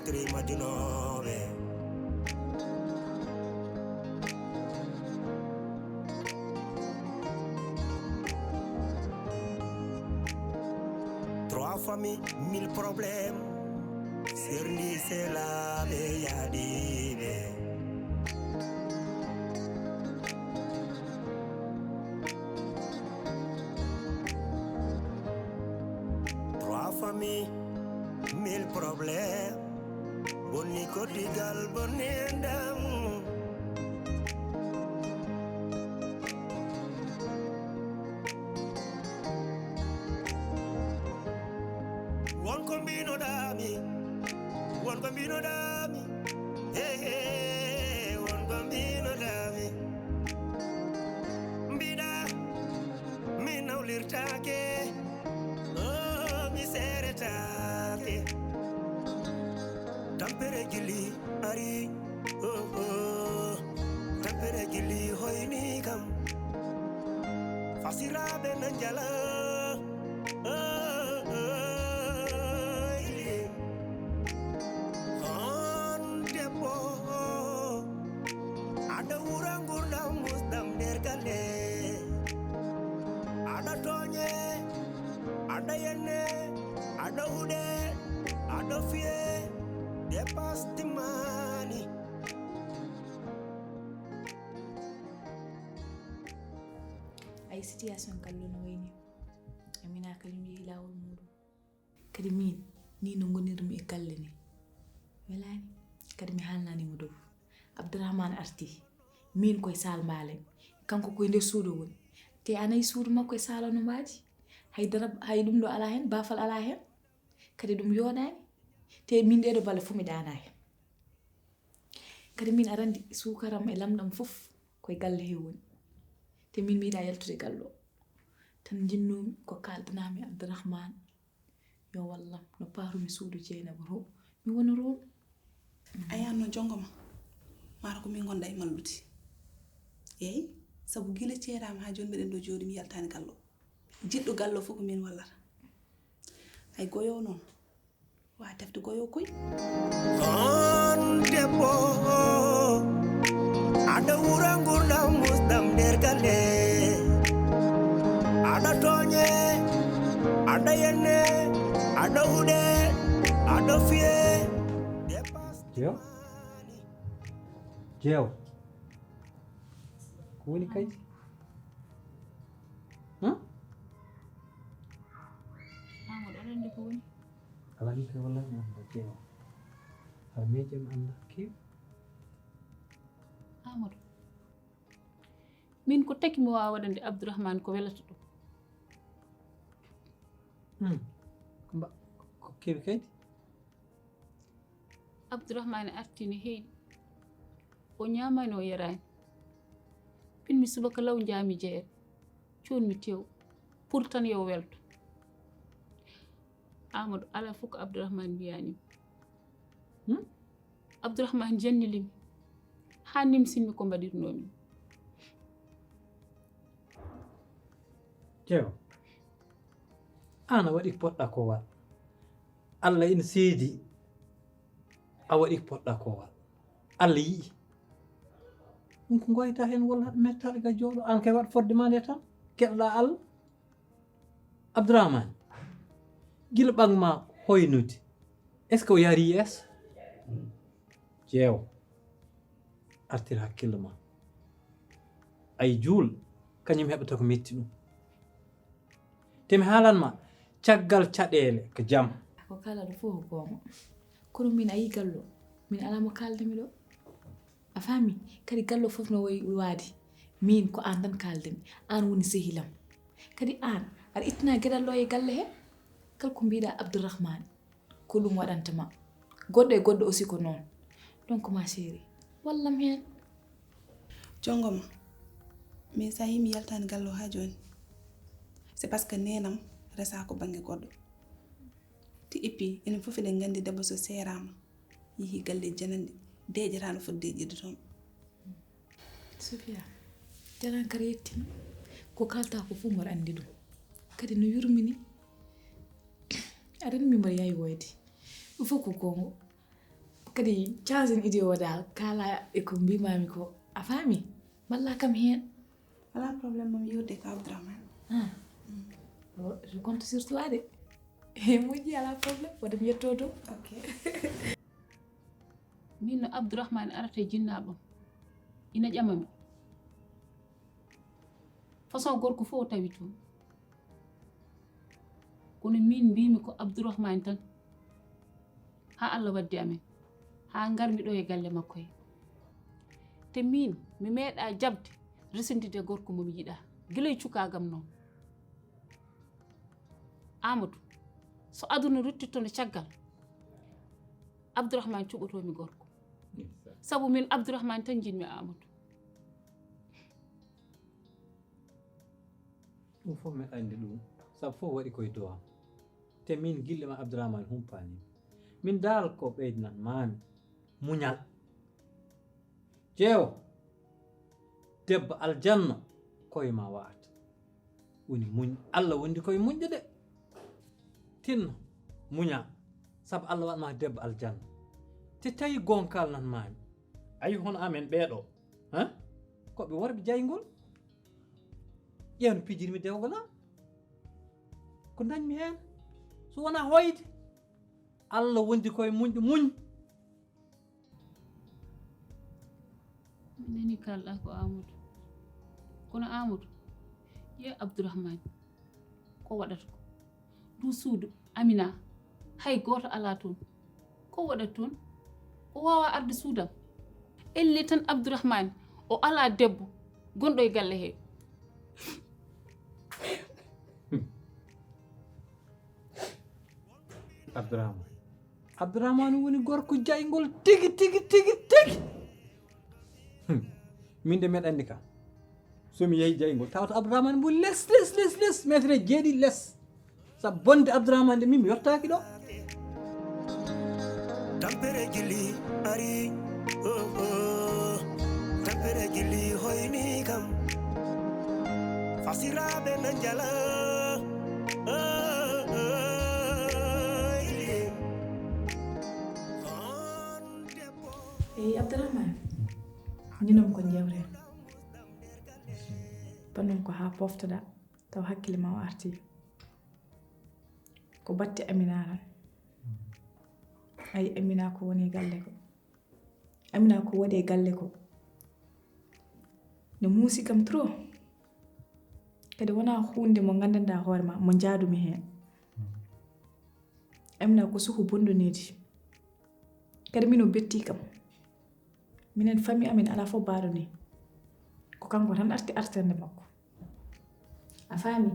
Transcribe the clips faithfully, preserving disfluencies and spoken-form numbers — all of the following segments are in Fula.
Trimajunooɓe. Trois familles, mille problèmes. Serndi selaaɓe yaadiiɓe. Trois familles, mille problèmes. Bonni koddigal, bonni enɗam. Won ko mbinoɗaami, won ko mbinoɗaami. Hey, hey, won ko mbinoɗaami. Mbiɗa mi nawlirtaake, oh, mi seeretaake. Tampere gilli ari, oh, oh. Tampere gilli hoyni kam. Fasiraaɓe na njala, oh, oh, oh. On debbo, aɗa wura ngurdam musɗam nder galle. Aɗa tooñe, aɗa yenne, aɗa huɗe, aɗa fiye, dépasse timmaani. Ay, situation kalluno wayni. Amina kañum yehi laawol muuɗum. Kadi min, ni no ngonirmi e galle ni. Welaani? Kadi mi haalnaani mo dow. Abdourahmane arti. Min koye saal mbaalen. Kanko koye nder suudu woni. Te a nayi suudu makko e saal no mbaaji. Hay dara, hay ɗum ɗo alaa heen, baafal alaa heen. Kadi ɗum yooɗaani. Te min ɗeeɗo bale fof mi ɗaanaa heen. Kadi min aɗa anndi suukaram e lamɗam fof koye galle he woni. Te min mi yiɗaa yaltude galle o. Tan njinnoomi ko kaaldanaa mi Abdourahmane. Yo wallam no paarumi suudu Jeynaba to. Mi wona toon. A yaanno jonngo ma. Mara ko min ngonda e mallude. Eey, sabu gila ceeraama haa jooni mbiɗen ɗo jooɗi mi yaltaani galle o. Jiɗɗo galle o fof ko min wallata. Hay goyo noon. Wa tefte goyo koy. On debbo, aɗa wura ngurdam musɗam nder galle. Aɗa tooñe, aɗa yenne, aɗa huɗe, aɗa fiye. Jeew? Jeew? Ko woni kay? Huh? Amadou, aɗa anndi ko woni? Alaa, min kay wallahi mi anndaa, Jeew. Hara miijo mi anndaa keewi. Amadou, min ko taki mi waawa waɗande Abdourahmane ko welata ɗum. Hmm. Ko mba-, ko keewi kaydi? Abdourahmane arti ne heewi. O ñaamaani, o yaraani. Pinmi subaka law njaami jeere. Cuunmi tew. Pour tan yo welto. Amadou, alaa fof ko Abdourahmane mbiyaani mi. Hmm? Abdourahmane jannili mi. Haa nimsinmi ko mbaɗirnoomi. Jeew, aan a waɗi ko potɗaa ko waɗ. Allah ina seedi, a waɗi ko potɗaa ko waɗ. Allah yi'i. Ɗum ko ngoyta heen walla mettaade ga jooɗo. Aan kay waɗ fodde maa nde tan. Keɗoɗaa Allah. Abdourahmane, gila ɓaŋ maa hoynude, est-ce que o yahri yeeso? Jeew, artir hakkille ma. Ay juul, kañum heɓata ko metti ɗum. Te mi haalan ma, caggal caɗeele ko jam. Ko kala ɗo fof ko goonga. Kono min a yii gallo, min alaa mo kaalda mi ɗo. A faami? Kadi gallo fof no wayi waadi. Min ko aan tan kaaldami. Aan woni sehilam. Kadi aan, aɗa ittina geɗal ɗo e galle he? Kala ko mbiɗa Abdourahmane, ko ɗum waɗanta ma. Goɗɗo e goɗɗo aussi ko noon. Donc, ma chérie, wallam heen. Jonngo ma, min so a yii mi yaltaani galle o haa jooni, c'est parce que neenam resaa ko bannge goɗɗo. Te et puis, enen fof eɗen nganndi debbo so seeraama, yehi galle jananɗe, deeƴataa no foti deeƴirde toon. Sofia, jalan kadi yettima. Ko kalta ko fof mboɗo anndi ɗum. Kadi no yurmini. Aɗa anndi min mboɗo yaawi woyde. Ɗum fof ko goonga. Kadi change en idée o dal, kala e ko mbimami ko. A faami? Malla kam heen? Ala problème, mami yewde ka Abdourahmane. Ah. Oh, je compte sur toi de. E moƴƴi, ala problème. Wada mi yetto dow. Ok. Min no Abdourahmane arata e jinnaɓam. Ina ƴamami. Façon gorko fof o tawi toon. Kono min mbimi ko Abdourahmane tan. Ha Allah waddi amen. Ha ngarmi ɗo e galle makko he. Te min mi meeɗa jaɓde resindinde gorko mo mi yiɗa. Gila e cukagam noon. Amadou, so aduna ruttittono caggal, Abdourahmane cuɓotomi gorko. Sabu min Abdourahmane tan jinmi Amadou. Ɗum fof mi anndi ɗum, sabu fof waɗi koye dow am. Te min gille ma Abdourahmane humpani. Min daal ko ɓeydnan mami muñal. Jeewo, debbo aljanna koye ma wa'ata. Woni muñ, Allah wondi koye muñde de. Tinno, muña, sabu Allah waɗma debbo aljanna. Te tawi goonga kalnan mami. Ayi hono amen ɓeeɗo, ha? Ko ɓe worɓe jayngol. Ƴeew no pijirmi dewgal am. Ko dañmi heen? So wonaa hoyde. Allah wondi koye muñɗo muñ. Mi nani kalɗa ko Amadou. Kono Amadou, ƴee Abdourahmane. Ko waɗata ko? Ndu suudu Amina hay gooto alaa toon. Ko waɗata toon? O waawaa arde suudam. Ellee tan Abdourahmane o alaa debbo gonɗo e galle hee. Abdourahmane. Abdourahmane woni gorko jayngol tigi tigi tigi tigi. Hmm. Min de meɗa anndi ka. So mi yehi jayngol tawata Abdourahmane mbo les les les les metre jeeɗi les. Sabu bonde Abdourahmane de min mi yottaaki ɗo. Tampere jilli ari oh oh. Tampere jilli hoyni kam. Fasiraɓe na njala. Eyi Abdourahmane, ñinom ko jewte. Panum ko ha poftoɗa taw hakkille ma o arti. Ko batte Amina tan. Ayi Amina ko woni e galle ko. Amina ko waɗi e galle ko. Ne muusi kam trop. Kadi wona hunde mo gandanɗa hoore ma mo jaadumi heen. Amina ko suhu bonɗo needi. Kadi min o betti kam. Minen famille amin ala fof baaɗo ni. Ko kanko tan arti artande makko. A faami?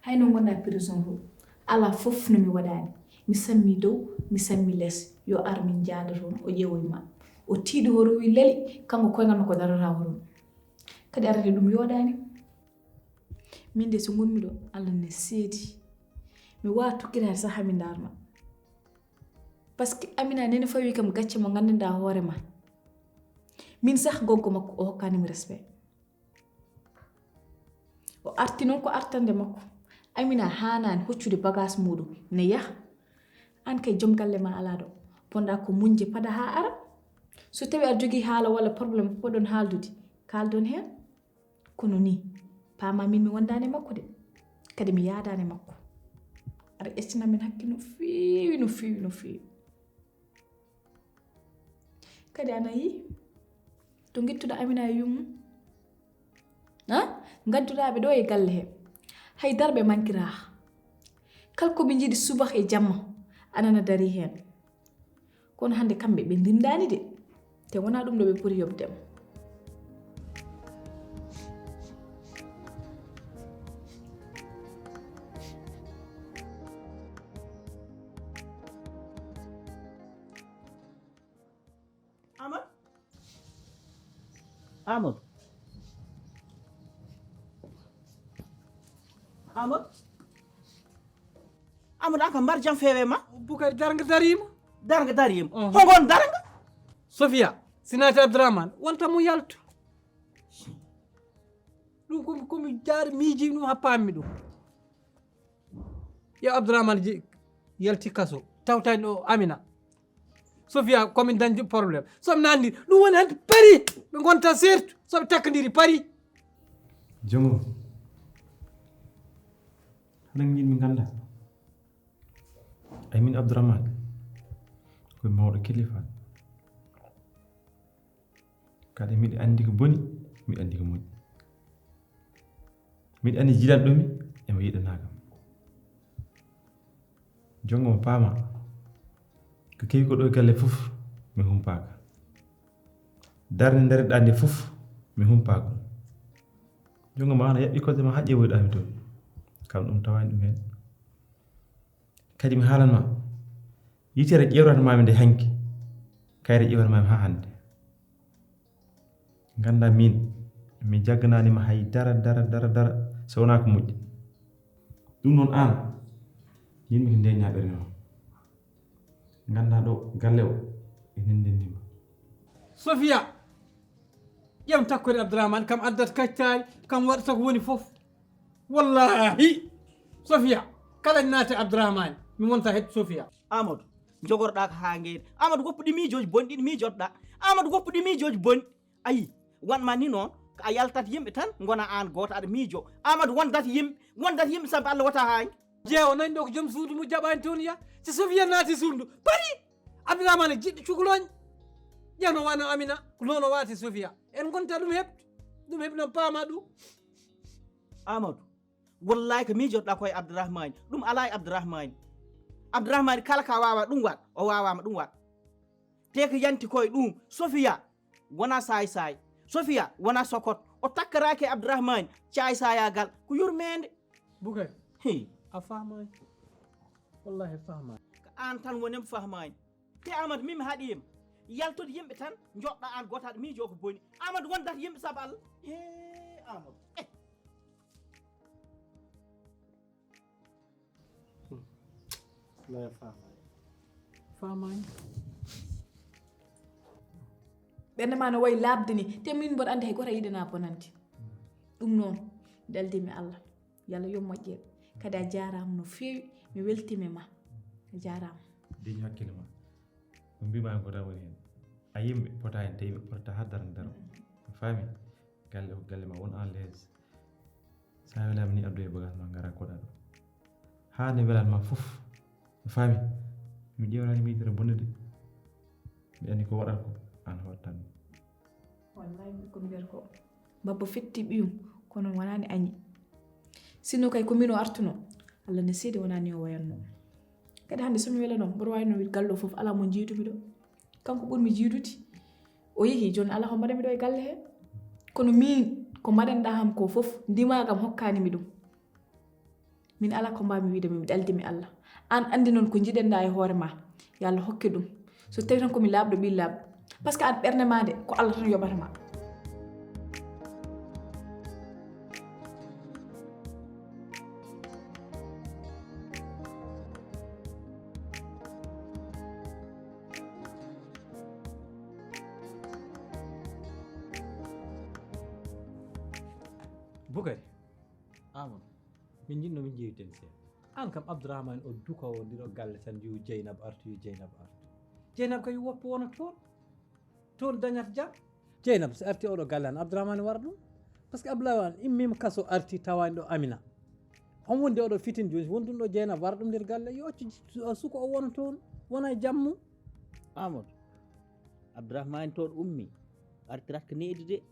Hayno ngonɗa prison to ala fof no mi waɗani. Mi sammi dow, mi sammi les. Yo ar min jaada toon o ƴeewoy ma. O tiiɗi o rowi leli kanko koyngal makko darata horum. Kadi arande ɗum yooɗani. Min de so ngonmi ɗo Allah ne seedi. Mi wawa tukkitaade saha mi ndarma. Parce que Amina nene fawi kam gacce mo gandanɗa hoore ma. Min sah goggo makko o hokkani mi respect. O arti noon ko artande makko. Amina hanani hoccude bagage muɗum ne yaha. An kay joom galle ma ala ɗo. Ponɗa ko muñde pada ha ara. So tawi aɗa jogui haala walla problème poɗon haaldude kaldon hen. Kono ni paama min mi wondani e makko de. Kadi mi yaadani e makko. Aɗa ƴettina min hakkille no feewi no feewi no feewi. Kadi ana yi to guittuɗo Amina e yummum. Ha gadduɗaɓe ɗo e galle he hay darɓe mankira. Kala koɓe jiiɗi subaka e jamma anana dari hen. Kono hannde kamɓe ɓe ndindaani de. Te wonaa ɗum ɗo ɓe poti yoɓde mo. Amadou. Amadou. Amadou. Amadou, an kam mbar jam feewe ma. Bukari darnga dariima. Darnga dariima. Hongon darnga? Sofia, sinaati Abdourahmane wonta mo yaltu. Ɗum komi komi jaari miiji ɗum ha paammi ɗum. Yo Abdourahmane yalti kaso tawtani ɗo Amina. Sofia, komin dañde problème. Soɓe nanndi, ɗum woni hannde pari. Ɓe ngonta sertu. Soɓe takkondiri pari. Jongo. Haɗa ngiɗmi ngannda. Ay min Abdourahmane. Ko mawɗo kilifa. Kadi miɗo anndi ko boni, miɗo anndi ko moƴƴi. Miɗo anndi jiɗanɗo mi, emo yiɗanaa kam. Jongo mo paama, ko kewi ko ɗo e galle fof, mi humpaaka. Darnde ndareɗaa nde fof, mi humpaaka. Jongo ma ana yaɓɓi koɗe ma haa ƴeewoyɗaa mi toon. Kam ɗum tawaani ɗum heen. Kadi mi haalan ma, yitere ƴeewranmaami nde hanki, kayre ƴeewranmaami haa hannde. Nganndaa miin, mi jagganaani ma hay dara, dara, dara, dara, so wonaa ko moƴƴi. Ɗum noon aan, miin mi ko ndeñaa ɓernde ma. Nganndaa ɗo galle o, enen ndenndi ma. Sofia, ƴeew takkori Abdourahmane, kam addat kaccaari, kam waɗata ko woni fof. Wallahi, Sofia, kala naate Abdourahmane, mi wonta het Sofia. Amadou, jogorɗaa ko haa ngeeri. Amadou, woppuɗi miijooji bonɗi, ɗi miijotoɗaa. Amadou, woppuɗi miijooji bonɗi. Ayi, wanma ni noon, ko a yaltat yimɓe tan, ngona aan gooto aɗa miijo. Amadou, wondat yimɓe, wondat yimɓe sabu Allah wota haa hanki. Jeewo nani ɗo ko joom suudu mo jaɓani toon ya. Si Sofia naati suudu, pari! Abdourahmane jiɗɗo cukalooñ. Ƴeewno wano Amina, ko noon o waati Sofia. En ngonta ɗum heɓde. Ɗum heɓi noon paama ɗum. Amadou, wallahi ko miijotoɗaa koye Abdourahmane. Ɗum alaa e Abdourahmane. Abdourahmane kala ka waawa ɗum waɗ, o waawaama ɗum waɗ. Te ko yanti koye ɗum, Sofia wona saay-saay. Sofia wona sokot. O takkaraaki e Abdourahmane caay-saayagal. Ko yurmeende. Bukay, Hi. A fahmaani. Wallahi a fahmaani. Ko aan tan woni mo fahmaani. Te Amadou, min mi haɗiima. Yaltude yimɓe tan, njoɗɗa aan gooto aɗa miijoo ko boni. Amadou, wondat yimɓe sabu Allah. He, Amadou. Eh. Wallahi a fahmaani. Fahmaani. Ɓernde ma no wayi laaɓde ni, te min mboɗo anndi hay gooto a yiɗanaa bonande. Ɗum noon, daldimi Allah. Yo Allah yo moƴƴere. Kadi a jaaraama no feewi, mi weltiima ma. A jaaraama. Deñu hakkille ma. Ko mbiimaa ko tan woni heen. A yimɓe pota heen, tawi ɓe pota haa darnde daro. A faami? Galle o galle ma, won en l'aise. So a welaama ni, addoya bagage ma, ngara koɗa ɗo. Haa nde welatma fof. A faami? Mi ƴeewnaani miijere bonde de. Mi anndi ko waɗata ko, aan waɗataa ɗum. Wallahi, ko mbiyata ko, babba fetti ɓiyum, kono wonaa ni añi. Sinno kay ko min o artuno, Allah ne seedi wonaa ni o wayatno. Kadi hannde so mi welano, mboɗo waawi no wiide galle o fof alaa mo jiidumi ɗo. Kanko ɓurmi jiidude. O yehi, jooni alaa ko mbaɗanmi ɗo e galle he. Kono min, ko mbaɗanɗaa kam ko fof, ndimaagam hokkaani mi ɗum. Min alaa ko mbaawmi wiide, min mi ɗaldimi Allah. Aan anndi noon ko njiɗanɗaa e hoore ma, yo Allah hokke ɗum. So tawi tan ko mi laaɓɗo ɓii laaɓɗo. Parce que aan ɓernde ma nde, ko Allah tan yoɓata ma. Bukari, Amadou, min njiɗno min jeewten seeɗa. Aan kam Abdourahmane o duka o ndiro galle tan, yo Jeynab artu, yo Jeynab artu. Jeynab kay woppa wona toon. Toon dañata jam. Jeynab so arti oɗo galle an, Abdourahmane wara ɗum. Parce que Abdourahmane immima kaso, arti tawaani ɗo Amina. On wondi oɗo fitin jooni, wondun ɗo Jeynab wara ɗum nder galle. Yo accu ji-, suko o wona toon, wona e jam mum. Amadou, Abdourahmane toon ummi, artirat ko needi de.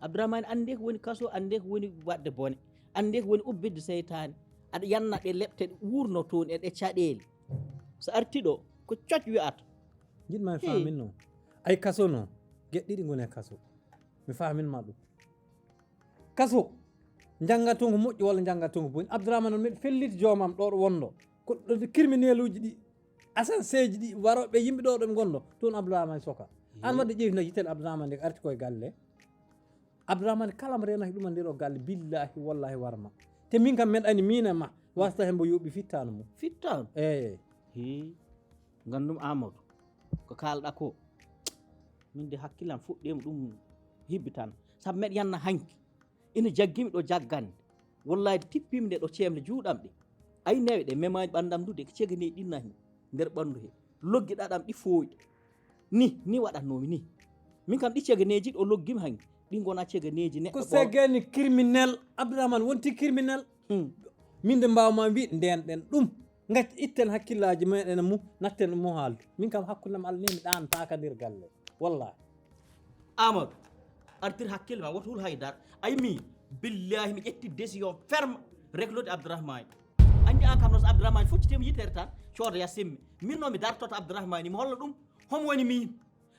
Abdourahmane annde ko woni kaso, annde ko woni waɗde bone, annde ko woni ubbidde seytaane. Aɗa yanna ɗe lepte ɗe wuurno toon e ɗe caɗeele. So arti ɗo, ko coc wi'ata. Jiɗma mi Hey. Faamin noon. Ay kaso noon, geɗe ɗiɗi ngoni e kaso. Mi faamin ma ɗum. Kaso, njannga toon ko moƴƴi walla njannga toon ko boni. Abdourahmane on, miɗo felliti joomam ɗo ɗo wonno. Ko ɗo criminel uji ɗi, asanseeji ɗi, warooɓe yimɓe ɗo ɗo ɓe ngonno. Toon Abdourahmane soka. An Hey. Wadde ƴeewi no yitel Abdourahmane nde ko arti koye galle. Abdourahmane kala mo renaki ɗum e nder o galle, billahi, wallahi warma. Te min kam meɗani min e ma, wasta hembo yoɓi fittano mum. Fittano? Eeye. Hi, ngandum Amadou, ko kalɗa ko. Min de hakkillam fuɗɗima ɗum hibbi tan. Sabu meɗa yanna hanki. Ina jaggimi ɗo jaggande. Wallahi de tippimi nde ɗo ceemle juuɗam ɗe. Ay newe ɗe memaji ɓandam du de ko cegani ɗinna he nder ɓandu he. Loggi ɗaɗam ɗi fooyi. Ni, ni waɗatnoomi ni. Min kam ɗi ceganeeji ɗo loggimi han. Ɗi ngona ceganeeji neɗɗo. Ko segani criminel, Abdourahmane wonti criminel. Hmm. Min de mbawma wi nden ɗen ɗum. Gacc itten hakkillaaji meɗen e mum, natten mo haaldu. Min kam hakkunde am Allah ni mi ɗaantaaka nder galle. Wallahi. Amadou, artir hakkille ma, woto hul haydara. Ay mi, billahi mi ƴetti décision ferme, réglude Abdourahmane. Anndi an kam noon so Abdourahmane fuccitiima yitere tan, cooda ya simmi. Min noon mi dartoto Abdourahmane, mi holla ɗum, homo woni miin.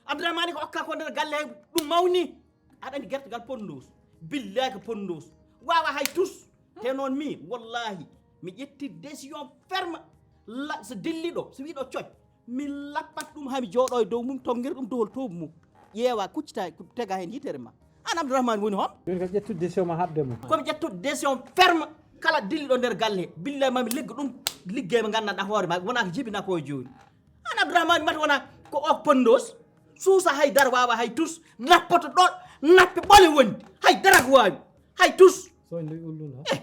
Abdourahmane ko okka ko nder galle he, ɗum mawni. Aɗa anndi gertogal pondos. Billahi ko pondos. Waawa hay tus. Te noon mi, wallahi, mi ƴetti décision ferme. La, so dilli ɗo, so wii ɗo coc, mi lappat ɗum haa mi jooɗo e dow mum, tonngir ɗum dohol toobu mum. Ƴeewa, kuccita, tega heen yitere ma. An Abdourahmane woni hon? Min ko ƴettude décision ma haɓde mo. Ko mi ƴettude décision ferme. Kala dilli ɗo nder galle, billahi ma mi ligga ɗum, liggey mo nganndanɗaa hoore ma, wonaa ko jibinaa ko e jooni. An Abdourahmane mata wona ko o pondos, suusa hay dara waawa hay tus, nappoto ɗo, nappe ɓole wondi, hay dara ko waawi, hay tus. So ndoy ullun ha? Eh.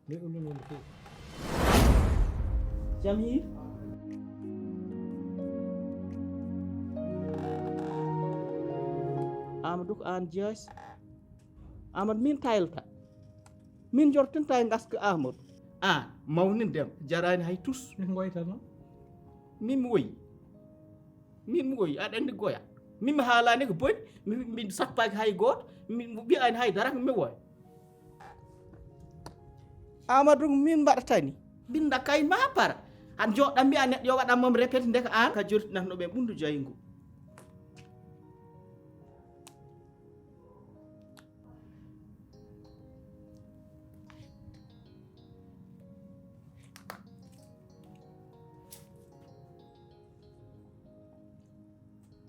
Ndoy ullun woni fof. Jamhir. Amadou ko an jees. Amadou min taylata. Min jortinta e ngaska Amadou. A, mawnindem, jaraani hay tus. Min ngoyta noon. Min mi woyi. Min mi woyi, aɗa anndi goya. Min mi haalaani ko boni, mi, mi sappaaki hay gooto, mi, mi wiyaani hay dara, mi woya. Amadou, min mbaɗata ni. Binda kay ma para. An jooɗɗan mbiya neɗɗo yo waɗan mom répète ndeka an ka jortinatno ɓe ɓunndu jayngu.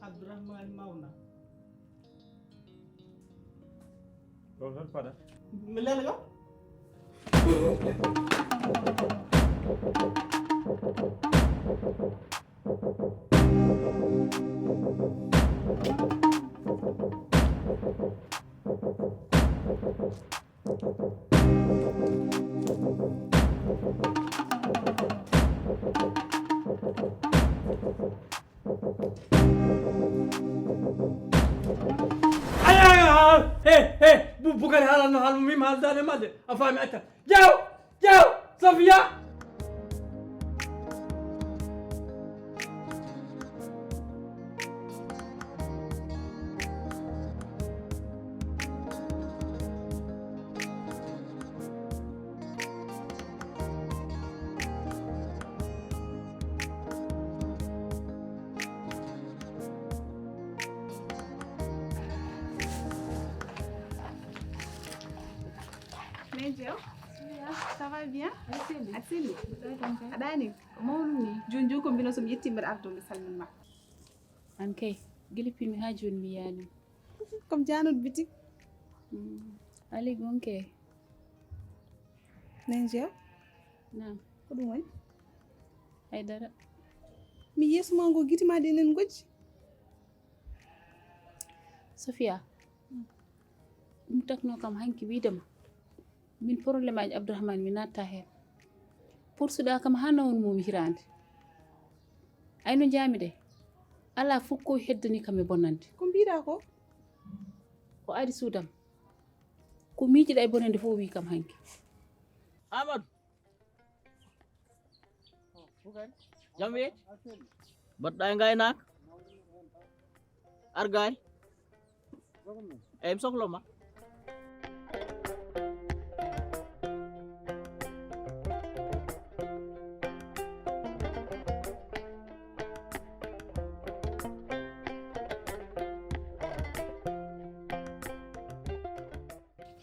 Abdourahmane Mawna. Ɗo tan paɗa. Mi lelga. Ay, ay, ay, ay, he, he, Bu-, Bukari haalanno haal mum, mi haaldaani e maɗɗe. A faami, acca. Jeew! Jeew! Safiya! Nejo, ça va bien? Aɗa selli? Aɗa selli? Aɗa ɗaani? Ko mawɗum ni. Jooni, jooni ko mbino so mi yettii mbeɗa ardo mi salmin ma. An kay, gila pinmi haa jooni mi yaani. Comme jaanuɗo bitik. Mm, aleykum kay. Nejo? Naam. Ko ɗum woni? Haydara. Mi yeeso ma ngo gite ma ɗe nen gojji. Sofia, ɗum takno kam hanki wiide ma. Min problème aji Abdourahmane mi natta heen. Poursuɗa kam haa nawon mum hiraande. Ay no njaami de. Alaa fof ko heddani kam e bonande. Ko mbiɗa ko? O ari suudam. Ko miijiɗa e bonande fof o wi kam hanki. Amadou. Jam weeti? Mbaɗɗa e ngaynaaka? Argaay? Eyyi, mi sohlo ma.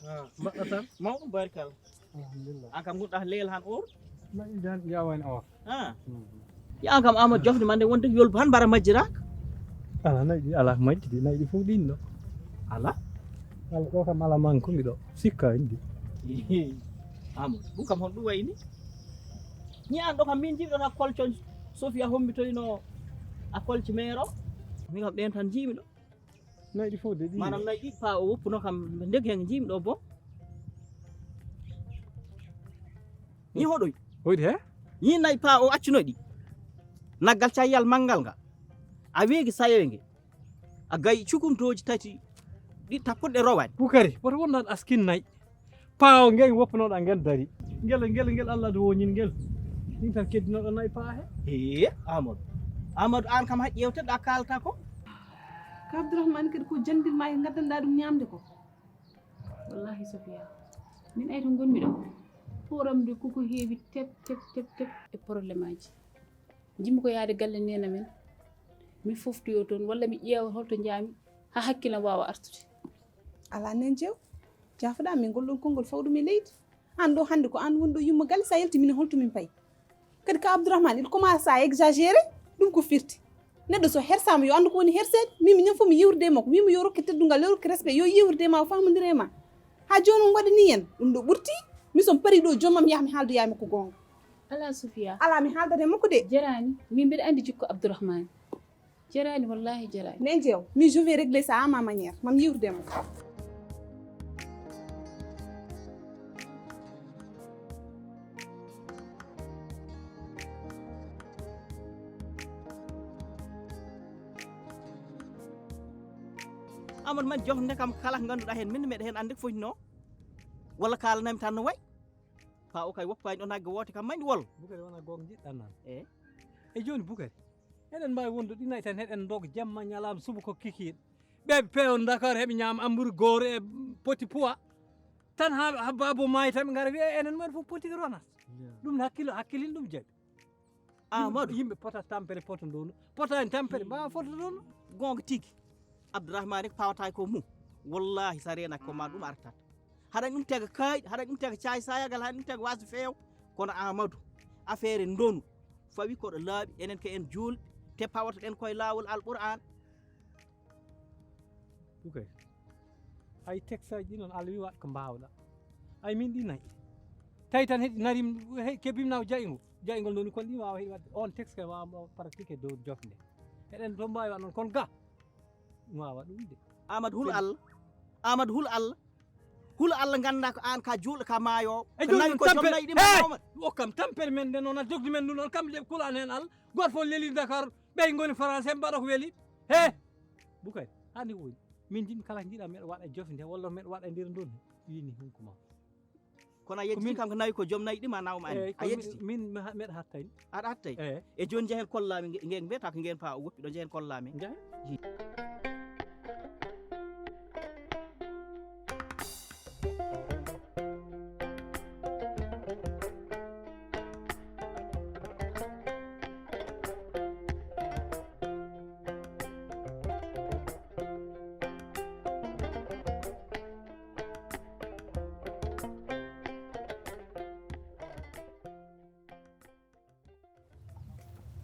Ah, mbaɗɗa tan? Mawɗum, barikalla. Alhamdulillah. An kam gonɗa leel han or? Nayi dan yawani or. Ah. Mhm. Ya an kam Amadou, jofde ma nde wonde yolbu han mbara majjiraaka? Ala, nayi ɗi ala majjidi, nayi ɗi fof ɗin ɗo. Ala? Ala, ɗo kam ala manque mi ɗo. Sikka indi. Amadou, ɗum kam hon ɗum wayni? Ni an ɗo kam min jiɗɗo ta kolco Sofia hommitoyno a kolci meero. Min kam ɗen tan jiimi ɗo. Nayi ɗi fof de ɗi. Maanaam nayi ɗi pa o woppuno kam ndeg hen jiimi ɗo bo. Ni hoɗoy. Hoyde he? Ni nayi pa o accuno ɗi. Naggal cayyal manngal nga. A weegi sayewe nge. A gayi cukumtooji tati ɗi tappuɗe rowaani. Bukari, woto wonɗon askin nayi. Paawo ngen woppunoɗa ngen dari. Ngel, ngel, ngel Allah do wonyin ngel. Ɗin tan keddinoɗo nayi paahe. Ee, Amadou. Amadou, aan kam hay ƴeewteɗa kaalata ko. Ka Abdourahmane kadi ko jandir ma e ngaddanɗa ɗum ñaamde ko. Wallahi Sofia, min ay to ngonmi ɗo. Forum de koko heewi tep, tep, tep, tep e problème aji. Jimmi ko yaade galle nena men. Mi foftoyo toon, walla mi ƴeewa holto njaami, haa hakkillam waawa artude. Alaa nen jeew, jaafoɗaa min ngol ɗon konngol fawɗum e leydi. Aan ɗo hannde ko aan woni ɗo yumma galle, so a yalti minen holto min payi? Kadi ka Abdourahmane, il commence à exagérer, ɗum ko firti? Neɗɗo so hersaama yo anndu ko woni herseede, min miñam fof mi yewrude e makko, wimo yo rokke teddungal, yo rokke respect, yo yewrude e ma, o famondira e ma. Haa jooni on waɗani en, ɗum ɗo ɓurti, mi son pari ɗo joomam yaha mi haaldoya e makko goonga. Alaa Sofia. Alaa mi haaldata e makko de. Jaraani, min mbiɗa anndi jikko Abdourahmane. Jaraani, wallahi jaraani. Nen jeew, mi je vais régler ça à ma manière. Mam yiwrude mo. Amadou, man jofnde kam kala ko ngannduɗaa heen, min meɗa heen annde ko fotnoo. Walla kaalanami tan no wayi. Fa o kay woppaani ɗo nagge woote kam mayndi wol. Bukari wona goonga njiɗɗaa naan. E? E jooni Bukari. Eɗen mbaawi wondude ɗi nayi tan, heɗen ndoga jamma ñalaama suba ko kikiiɗe. Ɓe peewa Dakar heɓe ñaama amburu gooro e poti puwa. Tan haa, haa baabo maayi tan ɓe ngara wiya enen mbaɗa fof poti ronat. Ɗum hakkilo, hakkilin ɗum jaɓi. Amadou. Yimɓe pota tampere poto ndonu. Potaani tampere mbaawa fota ndonu. Goonga tigi. Abdourahmane ko pawata ko mum. Wallahi so a reenaaki ko ma ɗum artat. Haɗa ɗum tega kaayi, haɗa ɗum tega caay sayagal, haɗa ɗum tega waso feew. Kono Amadou, affaire ndonu. Fawi koɗo laaɓi, enen ko en juulɓe, te pawata ɗen koye laawol Alqur'aan. Bukay. Ay texte aji ɗi noon Allah wi waɗ ko mbaawɗa. Ay min ɗi nayi. Tawi tan heɗi narim, he kebim naw jaygo. Jaygol noon kon ɗi waawa heɗi waɗde. On texte kay waawa pratique e dow jofnde. Eɗen ɗon mbaawi waɗ noon, kono ga. Ɗum waawa ɗum de. Amadou hul Allah. Amadou hul Allah. Hul Allah ngannda ko aan ka juulɗo ka maayo. E ko nawi ko joom nayi ɗi ma. Okkam tampere men nde noon a jogdi men ɗum ɗon kam de kulan heen Allah. Gooto fof leli Dakar ɓey ngoni Français mbaɗa ko weli. He. Bukay, hannde ko woni. Min njiɗmi kala ko njiɗa meɗa waɗa e jofnde walla meɗa waɗa e nder ndon. Wini hunko ma. Kono a yejjiti kam ko nawi ko joom nayi ɗi ma nawma ani. A yejjiti. Min meɗa hattani. Aɗa hattay? E jooni njehen kollami ngen mbiyata ko ngen pa o woppi ɗo njehen kollami. Njehen.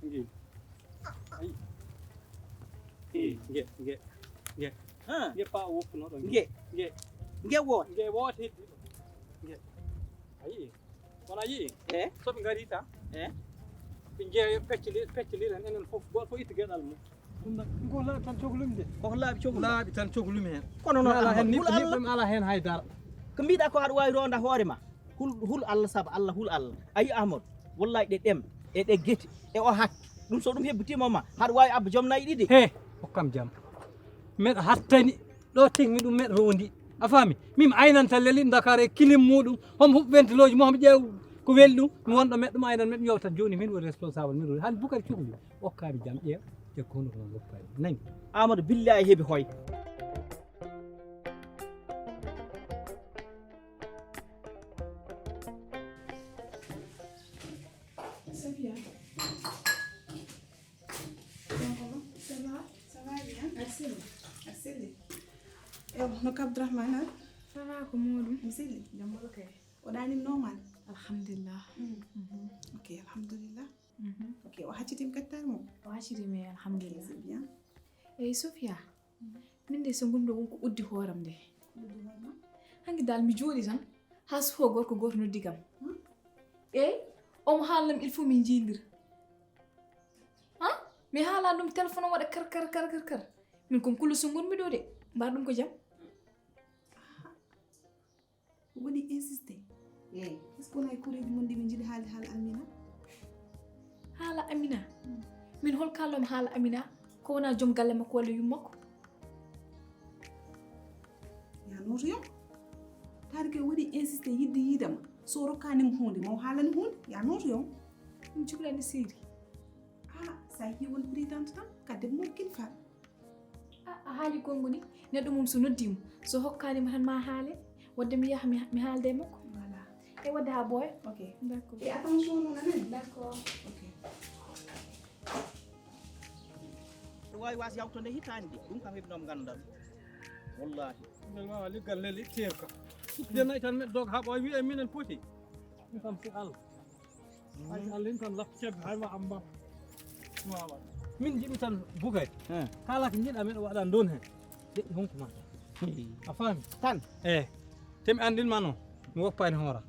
Nge. Ayi. Nge, nge, nge. Nge. Nge pa woppuno ɗo. Nge. Nge. Nge woote. Nge woote heddi ɗo. Nge. Ayi. Wona yii. E? So ɓe ngari ta. E? Ɓe jeeya peccili, peccili en enen fof, gooto fof itti geɗal mum. Ɗum ɗo, ɗum ko laaɓi tan cohlumi de. Koko laaɓi cohlumi. Laaɓi tan cohlumi heen. Kono noon Ahmad, hul Allah. Ala heen hay dara. Ko mbiɗa ko aɗa waawi ronda hoore ma. Hul, hul Allah saba Allah, hul Allah. A yi Ahmad, wallahi ɗe ɗem, e ɗe gete, e o hakke. Ɗum so ɗum hebbitima ma, haɗa waawi abba joom nayi ɗiɗi. He, hokkam jam. Meɗa hattani, ɗo tengmi ɗum meɗa rondi. A faami? Min aynanta leli Dakar e kilim muɗum. Homo huɓɓi ventiloji mo, homo ƴeew ko weli ɗum. Mi wonɗo meɗa ɗum aynan meɗa yewta jooni min woni responsable min woni. Han Bukari cukli. Okkami jam ƴeew. Te kono ko non woppani. Nani? Amadou billahi heɓi hoy. Sofia. Ça va? Ça va bien. Arsène. Arsène. Ewa, no ka Abdourahmane ar? Ça va ko muɗum? Mi selli. Jam wala kay. O ɗanim normal? Alhamdulillah. Mm. Mhm. Ok, alhamdulillah. Mhm. Ok, o haccitim kattar mo? O haccitim e alhamdulillah. Ok, c'est bien. Eyyi Sofia, min de so ngonmi ɗo wonko uddi hooram de. Uddi hooram? Hanki dal mi jooɗi tan, haa suho gorko gooto noddi kam. Hmm? Eyyi, omo haalnam il faut min njiidira. Ha? Mi haala ɗum téléphone o waɗa kar, kar, kar, kar, kar. Min kon kullo so ngonmi ɗo de, mbar ɗum ko jam. Waɗi insisté. Eyi. Est-ce que wona e kuureeji mon ɗi min njiɗi haalde haala Amina? Haala Amina? Hmm. Min hol kaalɗo mi haala Amina? Ko wona joom galle makko walla yumma makko? Ya nooto yom. Taari ke waɗi insisté yidde yiidama. So rokkaanimo huunde, mo haalani huunde, ya nooto yom. Ɗum cukalani seeri. Ah, sa yi won présidente tan, ka debbo mo kin fa. A, a haali gonga ni, neɗɗo mum so noddiima, so hokkaani mo tan ma haale, wadde mi yaha mi, mi haalda e makko. Voilà. E wadde haa ɓooya. Ok. D'accord. Et attention, non, non. D'accord. Ok. Ɗum waawi waas yawtude hitaande de, ɗum kam heɓi noom ngannduɗaa ɗum. Wallaahi. Ɗum waawa liggal leli teerka. Nde nayi tan meɗɗo haa ɓooya wiya minen poti. Ɗum kam si Allah. Hay Allah in tan laf cebbe hay ma am mbab. Waawa. Min njiɗmi tan bugay. Kala ko njiɗa miɗo waɗa ɗon heen. Deƴƴi honko ma. A faami? Tan. Eh. Te mi anndin ma noon. Mi woppaani hoora.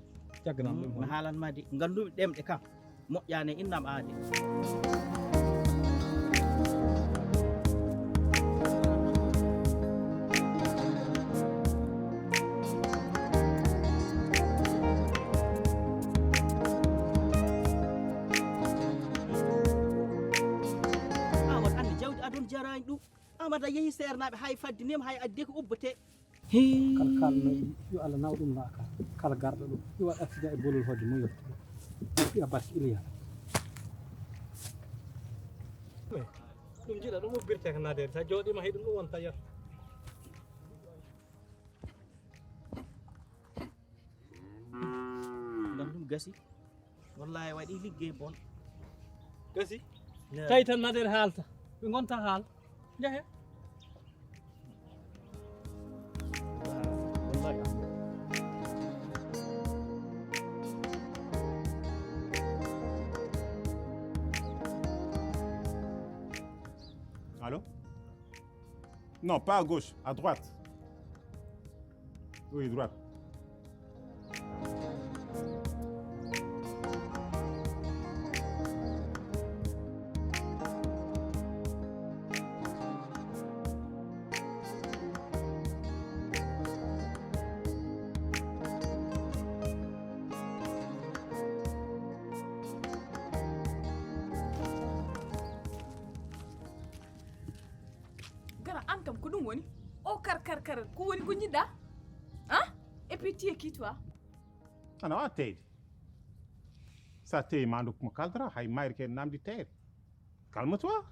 Jagganam ɗum mi hoora. Haalan ma de. Nganndumi ɗemɗe kam. Moƴƴaani innam aade. Awa anne jawdi adon jaraani ɗum. Amada yehi seernaaɓe hay faddinima hay adde ko ubbate. Kala kaalɗo yo Allah naw ɗum laaka. Kala garɗo ɗo yo waɗ accident e bolol hoɗde mo yotto. Yo barke Iliya. Ɗum jiɗa ɗum ubbirte ko nadere sa jooɗima hay ɗum ɗum wonta yar. Ngam ɗum gasi. Wallahi waɗi liggey bon. Gasi. Tawi tan nader haalta ɓe gonta haal. Njahe. Allô? Non, pas à gauche, à droite. Oui, droite. Gara an kam ko ɗum woni o kar kar kar ko woni ko jiɗɗa? Hein? Et puis tu es qui toi? Ana wa teyde. Sa teyi ma ndokkuma kaldra hay mayri ke namdi teyre. Calme toi.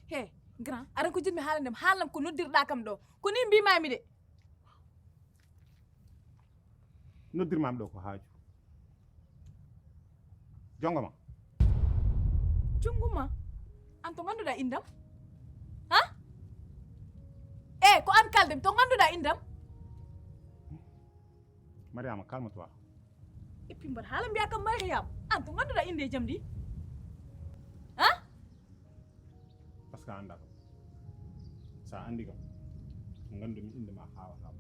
He, grand, aran ko jiɗmi haalande mi haalanam ko noddirɗa kam ɗo. Ko ni mbimami de. Noddirmami ɗo ko haaju. Jongoma. Junguma? An to ganduɗa indam? Ha? E ko an kaldem to ganduɗa indam? Mariama, calme toi. Et puis mbaɗa haala mbiya kam Mariama, an to ganduɗa inde e jam ndi? Ha? Parce que a annda kam. Sa anndi kam, ko nganndumi innde ma haawata mo.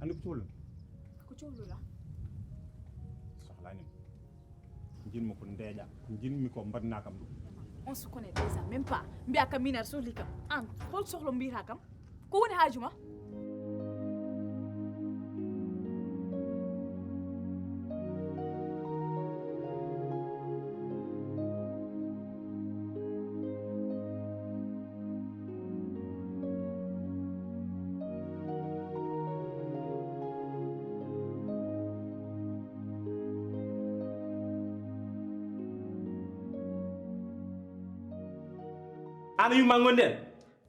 Anndi ko cohluɗa? Ko cohluɗa? Sohlaani mo. Njiɗmi ko ndeeƴa, njiɗmi ko mbaɗna kam ɗum. On se connaît déjà même pas. Mbiya kam min aɗa sohli kam. An hol sohlo mbiyata kam? Ko woni haaju ma? An e yumma ngonɗen?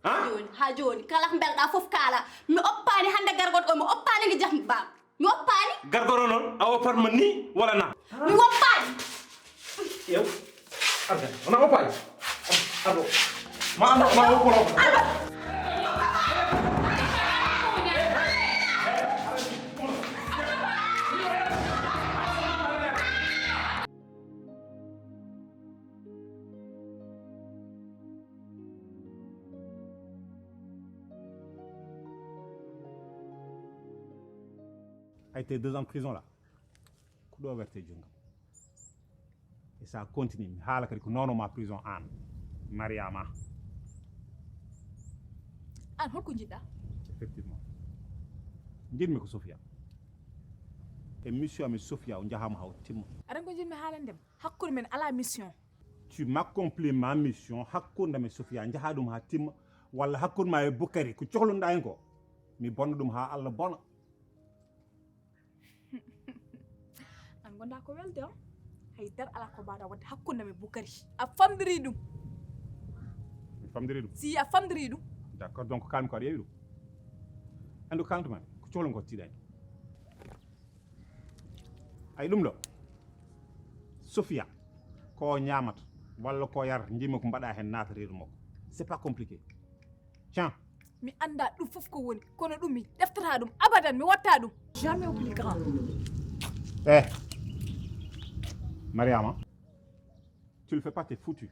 Ha? Jooni, haa jooni, kala ko mbelɗaa fof kaala. Mi oppaani hannde gargoɗo o, mi oppaani nde jahmi baam. Mi oppaani. Gargoɗo noon, a oppat mo ni wala na? Mi oppaani. Yow. Arga, wona oppaani. Argo. Ma, ma, ma, oppo, oppo. Ay, tes deux ans prison là, ko ɗo werte junngam. Et ça continue, mi haala kadi ko nono ma prison an, Mariama. An holko jiɗɗa? Effectivement. Jiɗmi ko Sofia. E mission mi Sofia o jahama haw timma. Aɗa ko jiɗmi haalande ma? Hakkunde men ala mission. Tu m'accomplis ma mission, hakkunde mi Sofia, njaha ɗum ha timma, walla hakkunde ma e Bukari, ko cohlunɗa hen ko, mi bonna ɗum ha Allah bona. An gonda ko welde on. Hay dar ala ko mbaɗa wadde hakkunde mi Bukari. A famdiri ɗum. Mi famdiri ɗum. Si a famdiri ɗum. D'accord, donc kalmi ko aɗa yewi ɗum. Andu kalmi tuma ko cohlon ko tiɗani. Ay ɗum ɗo. Sofia, ko ñamata walla ko yar, jimi ko mbaɗa hen naata reedu makko. C'est pas compliqué. Tiens. Mi anda ɗum fof ko woni, kono ɗum mi ɗeftata ɗum abadan, mi watta ɗum. Jamais au plus grand. Eh, Mariama, tu le fais pas, t'es foutu.